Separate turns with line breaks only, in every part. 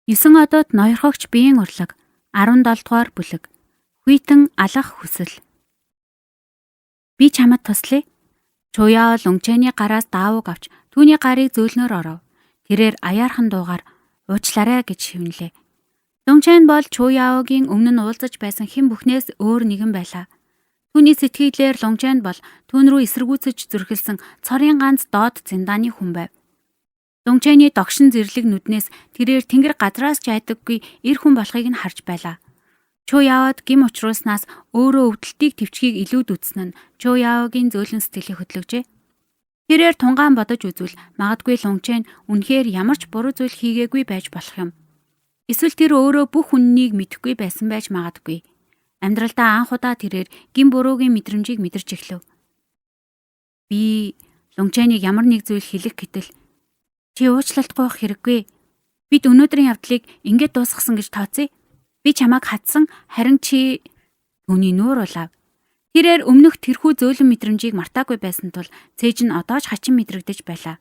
9 одод ноёрхогч биеийн урлаг 17 дугаар бүлэг. Хүйтэн алах хүсэл. Би чамд туслая. Чуяа лүнчэний гараас даавууг авч түүний гарыг зөөлнөр оров. Тэрээр аяархан дуугаар уучлаарай гэж шивнэлээ. Лүнчэн бол Чуяогийн өмнө нь уулзаж байсан хэн бүхнээс өөр нэгэн байлаа. Түүний сэтгэлээр Лүнчэн бол түүн рүү эсэргүүцэж зүрхэлсэн цорын ганц доод зиндааны хүн байв. Лүнчэний догшин зэрлэг нүднээс тэрээр тэнгэр газраас ч айдаггүй эр хүн болохыг нь харж байлаа. Чу Яод гим учруулснаас өөрөө өвдөлтийг төвчгийг илүүд үзсэн нь Чу Яогийн зөөлөн сэтгэлийг хөдлөгжээ. Тэрээр тунгаан бодож үзвэл магадгүй Лүнчэн үнэхээр ямар ч буруу зүйл хийгээгүй байж болох юм. Эсвэл тэр өөрөө бүх үннийг мэдэхгүй байсан байж магадгүй. Амьдралдаа анх удаа тэрээр гим буруугийн мэдрэмжийг мэдэрч эхлэв. Би Лүнчэнийг ямар нэг зүйл хэлэх гэтэл чи уучлалт гуйх хэрэггүй. Бид өнөөдрийн явдлыг ингээд дуусгасан гэж тооцъё. Би чамайг хатсан, харин чи түүний нүүр улаав. Тэрээр өмнөх тэрхүү зөөлөн мэдрэмжийг мартаагүй байсан тул цээж нь одоо ч хачин мэдрэгдэж байлаа.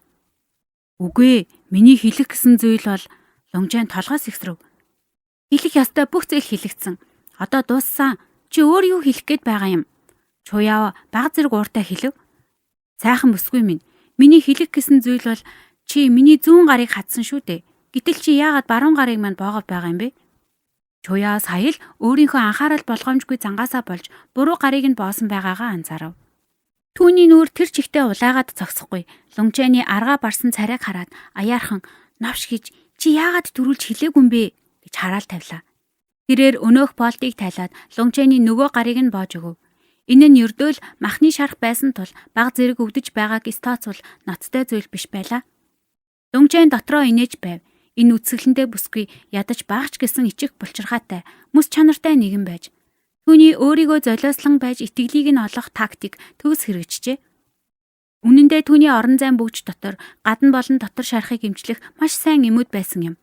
Үгүй, миний хэлэх гэсэн зүйл бол Лүнчэн толгоос ихсрэв. Хэлэх ёстой бүх зүйл хэлэгдсэн. Одоо дууссан. Чи өөр юу хэлэх гээд байгаа юм? Чуяа баг зэрэг ууртай хэлв. Сайхан бүсгүй минь. Миний хэлэх гэсэн зүйл бол чи миний зүүн гарыг хатсан шүү дээ. Гэтэл чи яагаад баруун гарыг мань боогоод байгаа юм бэ? Чуяа сая л өөрийнхөө анхаарал болгоомжгүй зангаасаа болж буруу гарыг нь боосон байгаагаа анзаарав. Түүний нүүр тэр чигтээ улаагаад зогсохгүй. Лүнчэний аргаа барсан царайг хараад аяархан новш гэж чи яагаад түрүүлж хэлээгүй юм бэ гэж хараал тавилаа. Тэрээр өнөөх болтыг тайлаад Лүнчэний нөгөө гарыг нь боож өгөв. Энэ нь ердөөл махны шарх байсан тул баг зэрэг өвдөж байгааг стоцвол ноцтой зүйл биш байлаа. Лүнчэн дотроо инээж байв. Энэ үсгэлэндээ бүсгүй ядаж багч гэсэн ичих булчирхаатай, мэс чанартай нэгэн байж. Түүний өөрийгөө золиослон байж итгэлийг нь олох тактик төгс хэрэгжжээ. Үнэн дээр түүний орон зайн бүгж дотор гадна болон дотор шархыг эмчлэх маш сайн эмүүд байсан юм.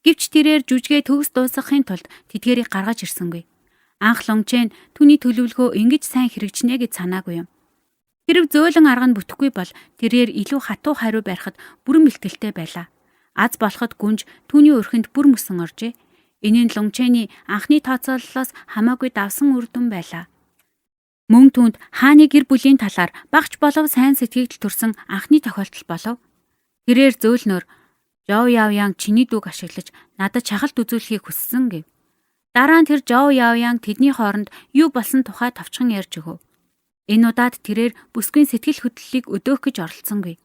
Гэвч тэрээр жүжгээ төгс дуусгахын тулд тэдгэрийг гаргаж ирсэнгүй. Анх Лүнчэн түүний төлөвлөгөө ингэж сайн хэрэгжинэ гэж санаагүй юм. Хэрв зөөлөн арга нь бүтэхгүй бол тэрээр илүү хатуу хариу барихад бүрэн бэлтгэлтэй байлаа. Аз болоход гүнж түүний өрхөнд бүр мөсөн оржээ. Энэ нь Лүнчэний анхны тооцооллоос хамаагүй давсан үр дүн байлаа. Мөн түүнд хааны гэр бүлийн талаар багч болов сайн сэтгэгдэл төрсөн анхны тохиолдол болов. Тэрээр зөөлнөр Жоо Яв Ян чиний дүүг ашиглаж надад шахалт үзүүлэхийг хүссэн гэв. Дараа нь тэр Жоо Яв Ян тэдний хооронд юу болсон тухай товчхон ярьж өгөв. Энэ удаад тэрээр бүсгүйн сэтгэл хөдлөлийг өдөөх гэж оролцсонгүй.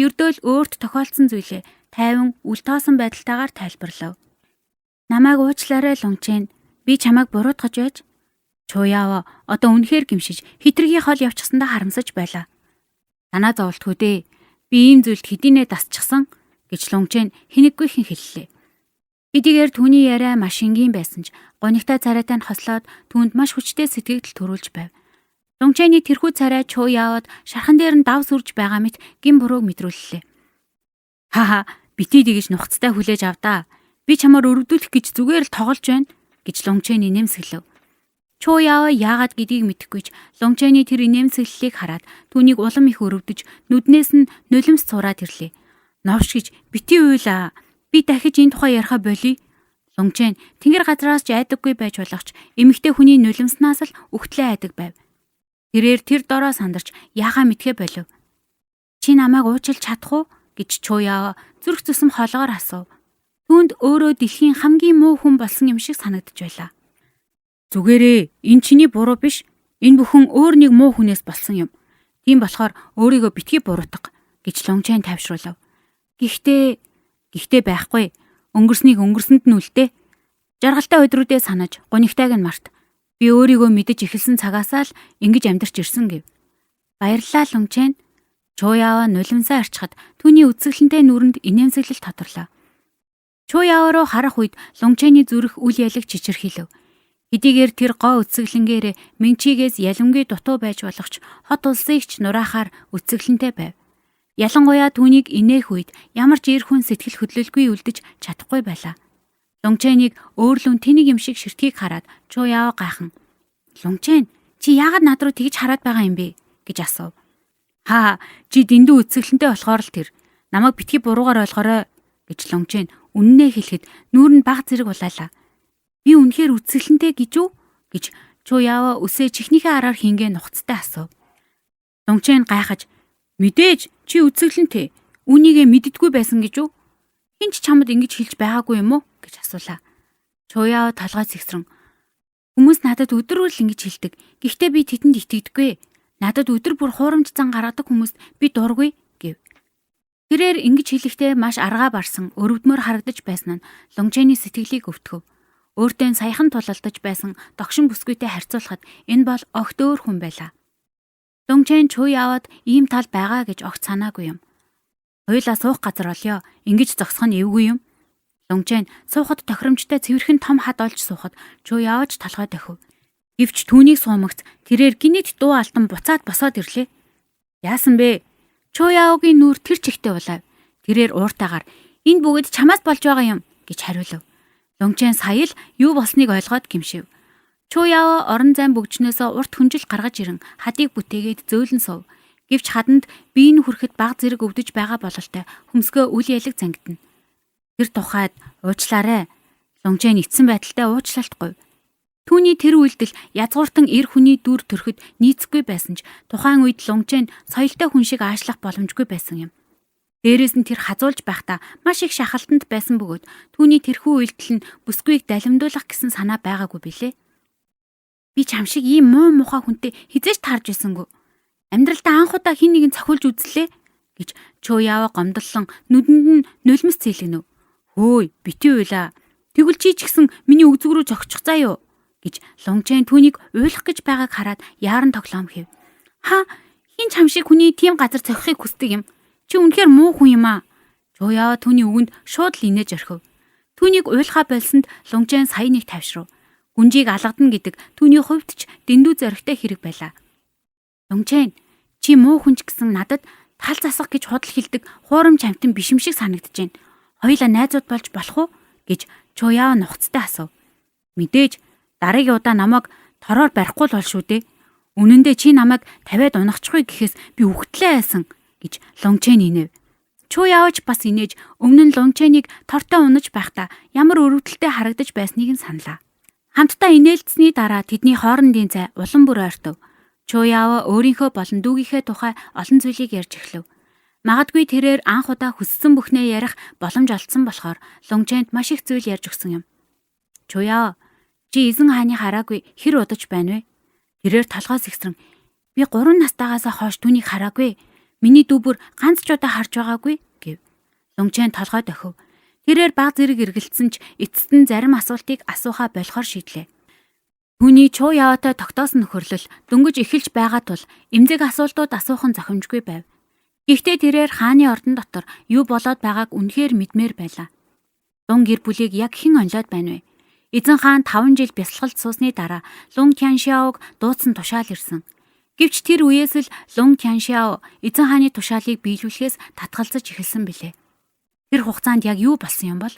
Ердөөл өөрт тохиолдсон зүйлээ тайван үл тоосон байдалтайгаар тайлбарлав. Намайг уучлаарай Лүнчэн. Би чамайг буруутгаж байж. Чуяава одоо үнэхээр гимшиж хитрхи хол явчихсандаа харамсаж байлаа. Танаа зовлтгүй дээ. Би ийм зүйлд хэдийнэ дасчихсан гэж Лүнчэн хинэггүйхэн хэллээ. Хэдийгээр түүний яриа маш энгийн байсан ч гунигтай царайтай нь хослоод түүнд маш хүчтэй сэтгэгдэл төрүүлж байв. Лүнчэний тэрхүү царай чуу яваад шархан дээр нь дав сүрж байгаа мэт гин бурууг мэдрүүллээ. Хаха, бити дэгэж нухацтай хүлээж авдаа. Би чамаар өрөвдүүлэх гэж зүгээр л тоглож байна гэж Лүнчэн инээмсэглэв. Чуу яава яагаад гэдгийг мэдэхгүй ч Лүнчэний тэр инээмсэглэлийг хараад түүнийг улам их өрөвдөж нүднээс нь нулимс цураад ирлээ. Новш гэж бити уйлаа. Би дахиж энэ тухай яриха болий. Лүнчэн тэнгэр газраас ч айдаггүй байж болох ч эмэгтэй хүний нулимснаас л үхтлээ айдаг байв. Тэрээр тэр дороо сандарч яхаа мэдхэ болов. Чи намайг уучлж чадах уу гэж Чуяа зүрх зүсэм хоолоогоор асуув. Түүнд өөрөө дэлхийн хамгийн муу хүн болсон юм шиг санагдаж байлаа. Зүгээрээ энэ чиний буруу биш. Энэ бүхэн өөр нэг муу хүнээс болсон юм. Тийм болохоор өөрийгөө битгий буруутга гэж Лүнчэн тайвшруулав. Гэхдээ байхгүй. Өнгөрснийг өнгөрсөнд нь үлдээ. Жаргалтай өдрүүдээ санаж гунигтайг нь март. Би өөрийгөө мэдэж эхэлсэн цагаасаа л ингэж амьдарч ирсэн гэв. Баярлалаа Лүнчэн. Чуяава нулимсаа арчхад түүний үзэсгэлэнтэй нүрэнд инээмсэглэл тодорлоо. Чуяава руу харах үед Лүнчэний зүрх үл ялэг чичирхийлэв. Хэдийгээр тэр гоо үзэсгэлэнгээрээ Минчигээс ялимгүй дутуу байж болох ч хот улсыг ч нураахаар үзэсгэлэнтэй байв. Ялангуяа түүнийг инээх үед ямар ч эр хүн сэтгэл хөдлөлгүй үлдэж чадахгүй байлаа. Лүнчэнийг өөрлөн тэнийг юм шиг ширтгийг хараад Чуяа гайхан. Лүнчэн чи яагаад над руу тэгж хараад байгаа юм бэ гэж асуув. Хаа чи дэндүү үзэсгэлэнтэй болохоор л тэр намайг битгий буруугаар ойлгоорой гэж Лүнчэн Үннээ хэлэхэд нүүр нь баг зэрэг улаалаа. Би үнэхээр үсгэлэнтэй гэж үү гэж Чуу Яо үсээ чихнийхээ араар хингээ нухацтай асуув. Лунчэн гайхаж мэдээж чи үсгэлэнтэй. Үүнийгээ мэддэггүй байсан гэж үү? Хэн ч чамд ингэж хэлж байгаагүй юм уу гэж асуулаа. Чуу Яо толгой зэгсрэн хүмүүс надад өдөр бүр л ингэж хэлдэг. Гэхдээ би тэдэнд итгэдэггүй. Надад өдөр бүр хуурамч зан гаргадаг хүмүүст би дургүй гэв. Тэрээр ингэж хэлэхдээ маш аргаа барсан, өрөвдмөр харагдаж байсан нь Лунчэний сэтгэлийг өвтгөв. Өөртөө саяхан тулалдаж байсан догшин бүсгүйтэй харьцуулахад энэ бол огт өөр хүн байлаа. Лунчэн Чуу Яод ийм тал байгаа гэж огт санаагүй юм. Хоёулаа суух газар олё. Ингэж зогсох нь эвгүй юм. Лунчэн суухад тохиромжтой цэвэрхэн том хад олж суухад Чуу Яож толгой дохив. Гэвч түүнийг суумагц тэрээр гинэт дуу алдан буцаад босоод ирлээ. Яасан бэ? Чуу Яогийн нүүр тэр чигтээ улаав. Тэрээр ууртайгаар энэ бүгд чамаас болж байгаа юм гэж хариулв. Лунчэн сая л юу болсныг ойлгоод гимшив. Чуу Яо орон зайн бөгжнөөсөө урт хүнжил гаргаж ирэн хадыг бүтээгээд зөөлөн сув. Гэвч хаданд бие нь хүрэхэд баг зэрэг өвдөж байгаа бололтой хөмсгөө үл ялэг зангидна. Тэр тухайд уучлаарай. Лунчэн ицсэн байдалтай уучлалтгүй. Түүний тэр үйлдэл язгууртан эр хүний дүр төрхөд нийцэхгүй байсан ч тухайн үед Лунчэн соёлтой хүн шиг аашлах боломжгүй байсан юм. Дээрээс нь тэр хазуулж байхдаа маш их шахалтанд байсан бөгөөд түүний тэрхүү үйлдэл нь бүсгүйг далимдуулах гэсэн санаа байгаагүй билээ. Би чам шиг ийм муу мухай хүнтэй хэзээ ч таарж байсангүй. Амьдралдаа анх удаа хэн нэгэн цохиулж үзлээ гэж Чуу Яо гомдлон нүдэнд нь нулимс цэлгэнэв. Хөөй, битгий уйлаа. Тэгвэл чи ч гэсэн миний өгзөг рүү зогчих заа юу гэж Лунчэн түүнийг уйлах гэж байгааг хараад яаран тоглоом хийв. Ха, хэн чам шиг хүний тийм газар цохихыг хүсдэг юм. Чи үнэхээр муу хүн юм аа. Чуу Яо түүний үгэнд шууд л инээж орхив. Түүнийг уйлахаа болсонд Лунчэн сая нэг тавшрав. Гүнжийг алгадна гэдэг түүний хувьд ч дэндүү зоригтой хэрэг байлаа. Лунчэн, чи муу хүн ч гэсэн надад тал засах гэж худал хэлдэг хуурамч амтан биш юм шиг санагдаж байна. Хоёулаа найзууд болж болох уу гэж Чуу Яо нухацтай асуув. Мэдээж дараагийн удаа намайг тороор барихгүй л бол шүү дээ. Үнэн дээр чи намайг тавиад унахчихгүй гэхээс би үхтлээ айсан гэж Лунчэн инээв. Чуу Яоч бас инээж өмнө нь Лунчэнийг тортой унаж байхдаа ямар өрөвдөлтэй харагдаж байсныг нь саналаа. Хамтдаа инээлдсэний дараа тэдний хоорондын цай улам бүр ойртов. Чуу Яо өөрийнхөө болон дүүгийнхээ тухай олон зүйлийг ярьж эхлэв. Магадгүй тэрээр анх удаа хүссэн бүхнээ ярих боломж олдсон болохоор Лунчэнд маш их зүйл ярьж өгсөн юм. Чуу Яо, чи эзэн хааны хараагүй хэр удаж байна вэ? Тэрээр толгой сэгсрэн би 3 настайгаас хойш түүнийг хараагүй. Миний дүү бүр ганц ч удаа харж байгаагүй гэв. Лунчэн толгой дохив. Тэрээр баг зэрэг эргэлдсэн ч эцэст нь зарим асуултыг асуухаа болохоор шийдлээ. Түүний Чуу Яотой тогтоосон нөхөрлөл дөнгөж эхэлж байгаа тул эмзэг асуултууд асуух нь зохимжгүй байв. Гэхдээ тэрээр хааны ордон дотор юу болоод байгааг үнэхээр мэдмээр байлаа. Лун гэр бүлийг яг хэн онилоод байна вэ? Эзэн хаан 5 жил бясалгалд суусны дараа Лун Тяншаог дуудсан тушаал ирсэн. Гэвч тэр үеэс л Лун Тяншао эзэн хааны тушаалыг биелүүлэхээс татгалзаж эхэлсэн билээ. Тэр хугацаанд яг юу болсон юм бол?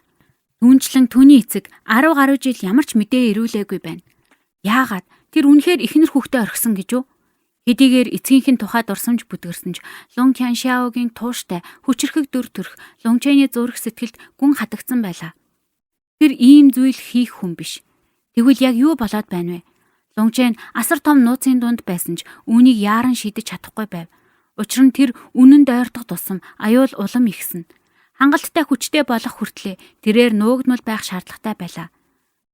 Түүнчлэн түүний эцэг 10 гаруй жил ямар ч мэдээ ирүүлээгүй байна. Яагаад тэр үнэхээр эхнэр хүүхдээ орхисон гэж үү? Хэдийгээр эцгийнх нь тухай дурсамж бүдгэрсэн ч Лун Тяншаогийн тууштай хүчирхэг дүр төрх Лунчэний зүрх сэтгэлд гүн хатагдсан байлаа. Тэр ийм зүйл хийх хүн биш. Тэгвэл яг юу болоод байна вэ? Лунчэн асар том нууцын дунд байсан ч үүнийг яаран шийдэж чадахгүй байв. Учир нь тэр үнэнд ойртох тусам аюул улам ихсэн. Хангалттай хүчтэй болох хүртлээр тэрээр нуугдмал байх шаардлагатай байлаа.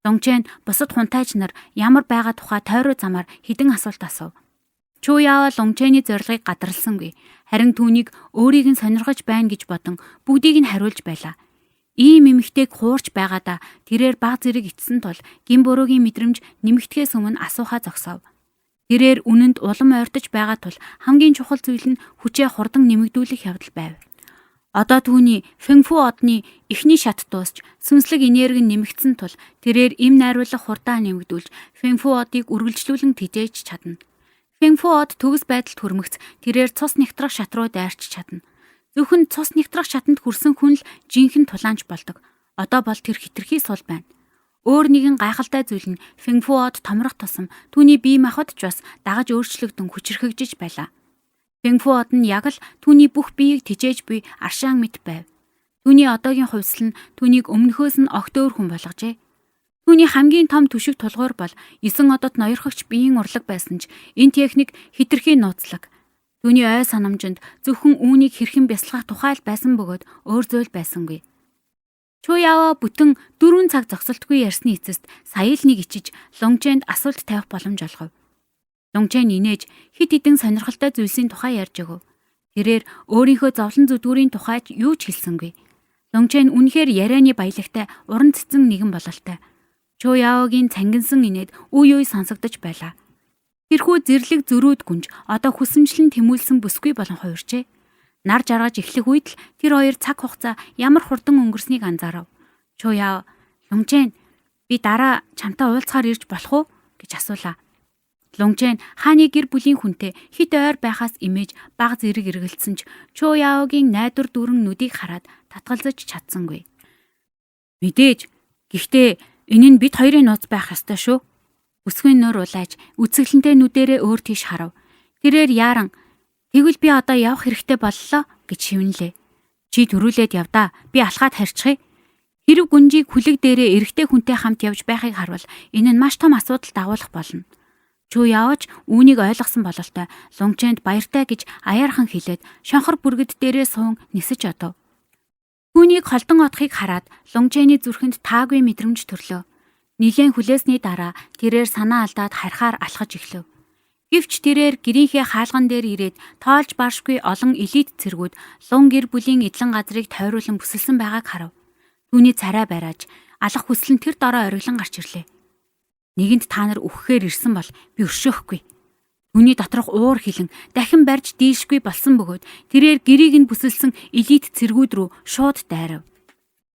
Лунчэн бусад хунтайч нар ямар байгаа тухай тойруу замаар хэдэн асуулт асуув. Чуу Яо Лунчэний зорилгыг гадарласангүй. Харин түүнийг өөрийг нь сонирхож байна гэж бодон бүгдийг нь хариулж байлаа. Ийм эмэгтэйг хуурч байгаадаа тэрээр баг зэрэг итсэн тул гин буруугийн мэдрэмж нэмэгдэхээс өмнө асуухаа зогсоов. Тэрээр үнэнд улам ойртож байгаа тул хамгийн чухал зүйл нь хүчээ хурдан нэмэгдүүлэх явдал байв. Одоо түүний Фэнфү одны эхний шат дуусч сүнслэг энерги нь нэмэгдсэн тул тэрээр эм найруулах хурдаа нэмэгдүүлж Фэнфү одыг үргэлжлүүлэн тэжээж чадна. Фэнфү од төгс байдалд хүрмэгц тэрээр цус нэгтрах шат руу дайрч чадна. Зөвхөн цус нэгтрах шатанд хүрсэн хүн л жинхэнэ тулаанч болдог. Одоо бол тэр хитрхи сул байна. Өөр нэгэн гайхалтай зүйл нь Фэнфү од томрох тусам түүний бие махбод ч бас дагаж өөрчлөгдөн хүчрхэгжиж байлаа. Фэнфү од нь яг л түүний бүх биеийг тэжээж буй аршаан мэт байв. Түүний одоогийн хувьсэл нь түүнийг өмнөхөөс нь огт өөр хүн болгожээ. Түүний хамгийн том түшиг тулгуур бол 9 одод ноёрхогч биеийн урлаг байсан ч энэ техник хэтэрхий нууцлаг. Түүний ой санамжинд зөвхөн үүнийг хэрхэн бясалгах тухай л байсан бөгөөд өөр зүйл байсангүй. Чу Яо бүтэн 4 цаг зогсолтгүй ярьсны эцэст сая л нэг ичиж Лунчэнд асуулт тавих боломж олгов. Лунчэн инээж хэд хэдэн сонирхолтой зүйлсийн тухай ярьж өгөв. Тэрээр өөрийнхөө зовлон зүдгүүрийн тухай ч юу ч хэлсэнгүй. Лунчэн үнэхээр ярианы баялагтай уран цэцэн нэгэн бололтой. Чу Яогийн цангинсан инээд үе үе сонсогдож байлаа. Тэрхүү зэрлэг зөрүүд гүнж одоо хүсэмжлэн тэмүүлсэн бүсгүй болон хувирчээ. Нар жаргаж эхлэх үед л тэр хоёр цаг хугацаа ямар хурдан өнгөрснийг анзаарав. Чу Яо, "Лунчэн, би дараа чамтай уулзахаар ирж болох уу?" гэж асуулаа. Лунчэн хааны гэр бүлийн хүнтэй хэт ойр байхаас имэж баг зэрэг эргэлдсэн ч Чу Яогийн найдвар дүүрэн нүдийг хараад татгалзаж чадсангүй. Мэдээж. Гэхдээ энэ нь бид хоёрын нууц байх ёстой шүү. Бүсгүй нуур улайж үзэсгэлэнтэй нүдэрээ өөр тийш харав. Тэрээр яаран "Тэгвэл би одоо явах хэрэгтэй боллоо" гэж шивнэлээ. Чи түрүүлээд явдаа. Би алхаад харьчихъя. Хэрв гүнжийг хүлэг дээрээ эрэгтэй хүнтэй хамт явж байхыг харвал энэ нь маш том асуудал дагуулах болно. Чүү явж үүнийг ойлгосон бололтой Лунчэнд баяртай гэж аяархан хэлээд шонхор бүргэд дээрээ суун нисэж одов. Түүнийг холдон одохыг хараад Лунчэний зүрхэнд таагүй мэдрэмж төрлөө. Нилээн хүлээсний дараа тэрээр санаа алдаад харихаар алхаж эхлэв. Гэвч тэрээр гэрийнхээ хаалган дээр ирээд тоолж баршгүй олон элит цэргүүд лун гэр бүлийн эдлэн газрыг тойруулан бүсэлсэн байгааг харав. Түүний царай бариаж алах хүсэл нь тэр дороо ориглон гарч ирлээ. Нэгэнт та нар үхэхээр ирсэн бол би өршөөхгүй. Түүний доторх уур хилэн дахин барьж дийлшгүй болсон бөгөөд тэрээр гэрийг нь бүсэлсэн элит цэргүүд рүү шууд дайрав.